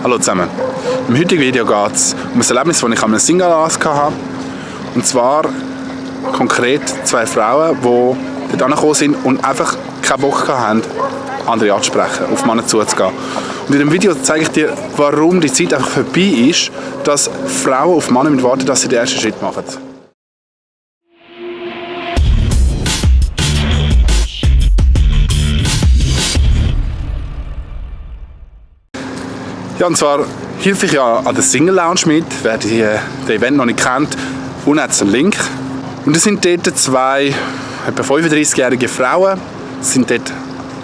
Hallo zusammen. Im heutigen Video geht es um ein Erlebnis, das ich an einem Single-Anlass hatte. Und zwar konkret 2 Frauen, die dort angekommen sind und einfach keinen Bock hatten, andere anzusprechen, auf Männer zuzugehen. Und in dem Video zeige ich dir, warum die Zeit einfach vorbei ist, dass Frauen auf Männer warten, dass sie den ersten Schritt machen. Ja, und zwar helfe ich ja an der Single Lounge mit, wer das Event noch nicht kennt. Unten hat es einen Link. Und es sind dort 2 etwa 35-jährige Frauen, sind dort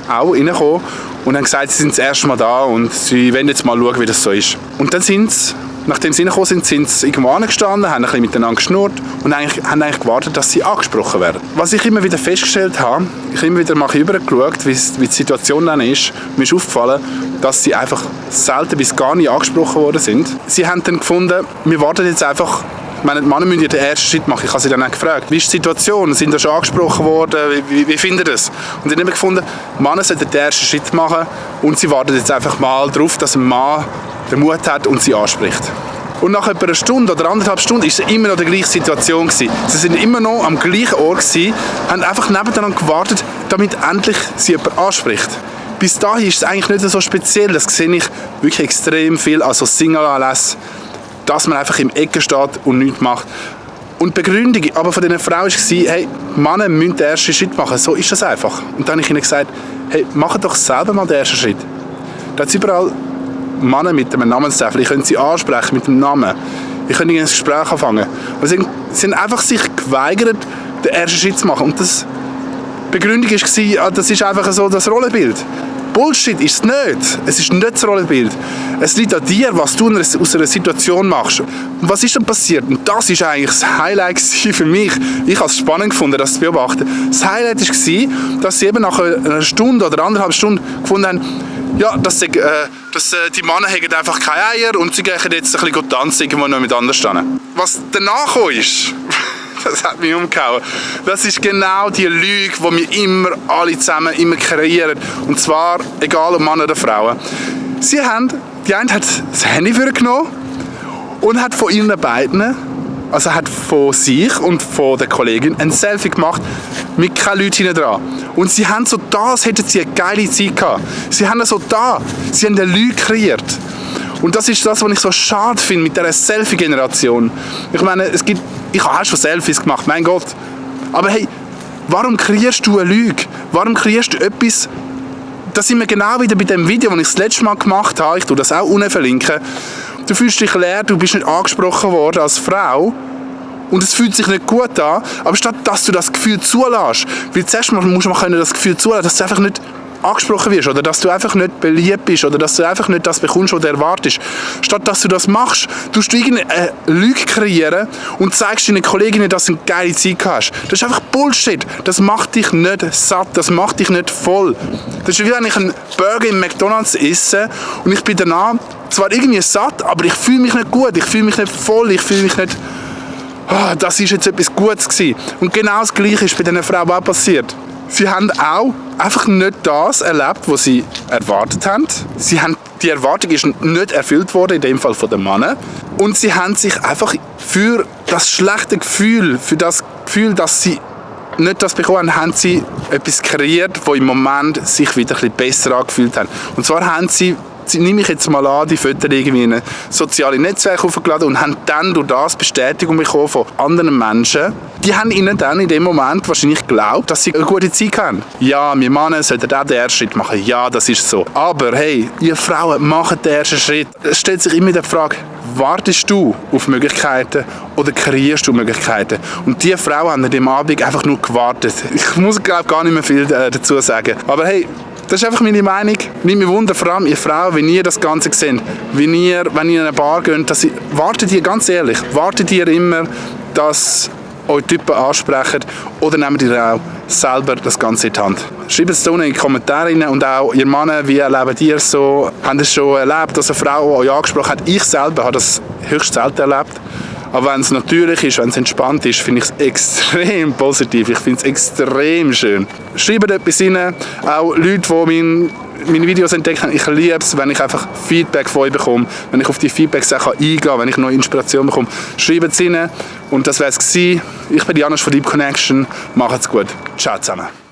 auch reingekommen und haben gesagt, sie sind das erste Mal da und sie wollen jetzt mal schauen, wie das so ist. Und dann sind sie, nachdem sie reingekommen sind, sind sie irgendwo angestanden, haben ein bisschen miteinander geschnurrt und haben eigentlich gewartet, dass sie angesprochen werden. Was ich immer wieder festgestellt habe, ich habe immer wieder mal rübergeschaut, wie die Situation dann ist. Mir ist aufgefallen, dass sie einfach selten bis gar nicht angesprochen worden sind. Sie haben dann gefunden, wir warten jetzt einfach. Ich meine, die Männer müssen ja den ersten Schritt machen. Ich habe sie dann auch gefragt, wie ist die Situation? Sind da schon angesprochen worden? Wie findet ihr das? Und sie haben gefunden, die Männer sollten den ersten Schritt machen und sie warten jetzt einfach mal darauf, dass ein Mann den Mut hat und sie anspricht. Und nach etwa einer Stunde oder 1,5 Stunden war es immer noch die gleiche Situation gewesen. Sie sind immer noch am gleichen Ort gewesen, haben einfach nebeneinander gewartet, damit endlich sie jemand anspricht. Bis dahin ist es eigentlich nicht so speziell. Das sehe ich wirklich extrem viel, also Single-Anlässe, dass man einfach im Ecken steht und nichts macht. Und die Begründung aber von diesen Frauen war, hey, Männer müssen den ersten Schritt machen, so ist das einfach. Und dann habe ich ihnen gesagt, hey, macht doch selber mal den ersten Schritt. Da hat es überall Männer mit einem Namenstafel, ich könnte sie ansprechen mit dem Namen. Ich könnte ein Gespräch anfangen. Aber sie sind einfach sich geweigert, den ersten Schritt zu machen. Und die Begründung war, das ist einfach so das Rollenbild. Bullshit ist es nicht. Es ist nicht das Rollenbild. Es liegt an dir, was du aus einer Situation machst. Und was ist dann passiert? Und das war eigentlich das Highlight für mich. Ich habe es spannend gefunden, das zu beobachten. Das Highlight war, dass sie eben nach einer Stunde oder 1,5 Stunden gefunden haben, ja, dass die Männer haben einfach keine Eier und sie gehen jetzt ein bisschen tanzen, irgendwo noch mit anderen stehen. Was danach ist, das hat mich umgehauen. Das ist genau die Lüge, die wir immer alle zusammen kreieren. Und zwar, egal ob Mann oder Frauen. Die eine hat das Handy vorgenommen und hat von ihren beiden, also hat von sich und von der Kollegin ein Selfie gemacht mit keinen Leuten hinten dran. Und sie haben so das, hätten sie eine geile Zeit gehabt. Sie haben so da, sie haben eine Lüge kreiert. Und das ist das, was ich so schade finde mit dieser Selfie-Generation. Ich meine, ich habe auch schon Selfies gemacht, mein Gott. Aber hey, warum kreierst du eine Lüge? Warum kreierst du etwas? Da sind wir genau wieder bei dem Video, das ich das letzte Mal gemacht habe. Ich tue das auch unten verlinken. Du fühlst dich leer, du bist nicht angesprochen worden als Frau. Und es fühlt sich nicht gut an. Aber statt dass du das Gefühl zulässt, weil zuerst musst du das Gefühl zulassen, dass du einfach nicht angesprochen wirst oder dass du einfach nicht beliebt bist oder dass du einfach nicht das bekommst, was du erwartest. Statt dass du das machst, tust du irgendeine Lüge kreieren und zeigst deinen Kolleginnen, dass du eine geile Zeit hast. Das ist einfach Bullshit. Das macht dich nicht satt, das macht dich nicht voll. Das ist wie wenn ich einen Burger im McDonald's esse und ich bin danach zwar irgendwie satt, aber ich fühle mich nicht gut, ich fühle mich nicht voll, ich fühle mich nicht, das ist jetzt etwas Gutes gewesen. Und genau das Gleiche ist bei diesen Frauen auch passiert. Sie haben auch einfach nicht das erlebt, was sie erwartet haben. Die Erwartung ist nicht erfüllt worden, in dem Fall von den Männern. Und sie haben sich einfach für das schlechte Gefühl, für das Gefühl, dass sie nicht das bekommen haben, haben sie etwas kreiert, wo im Moment sich wieder ein bisschen besser angefühlt haben. Und zwar haben sie nehme ich jetzt mal an, die Fotos irgendwie in soziale Netzwerke hochgeladen und haben dann durch das Bestätigung bekommen von anderen Menschen. Die haben ihnen dann in dem Moment wahrscheinlich geglaubt, dass sie eine gute Zeit haben. Ja, wir Männer sollten auch den ersten Schritt machen. Ja, das ist so. Aber hey, ihr Frauen, macht den ersten Schritt. Es stellt sich immer die Frage, wartest du auf Möglichkeiten oder kreierst du Möglichkeiten? Und diese Frauen haben an dem Abend einfach nur gewartet. Ich muss, glaube gar nicht mehr viel dazu sagen. Aber hey, das ist einfach meine Meinung. Nicht mehr Wunder, vor allem ihr Frauen, wenn ihr das Ganze seht, wenn ihr in eine Bar geht, wartet ihr, ganz ehrlich, wartet ihr immer, dass euch Typen ansprechen oder nehmt ihr auch selber das Ganze in die Hand? Schreibt es unten in die Kommentare rein und auch ihr Männer, wie erlebt ihr so? Habt ihr schon erlebt, dass eine Frau euch angesprochen hat? Ich selber habe das höchst selten erlebt. Aber wenn es natürlich ist, wenn es entspannt ist, finde ich es extrem positiv. Ich finde es extrem schön. Schreibt etwas rein. Auch Leute, die meine Videos entdeckt haben. Ich liebe es, wenn ich einfach Feedback von euch bekomme, wenn ich auf die Feedbacks auch eingehen kann, wenn ich neue Inspiration bekomme. Schreibt es rein und das wäre es gewesen. Ich bin Janusz von Deep Connection. Macht's gut. Ciao zusammen.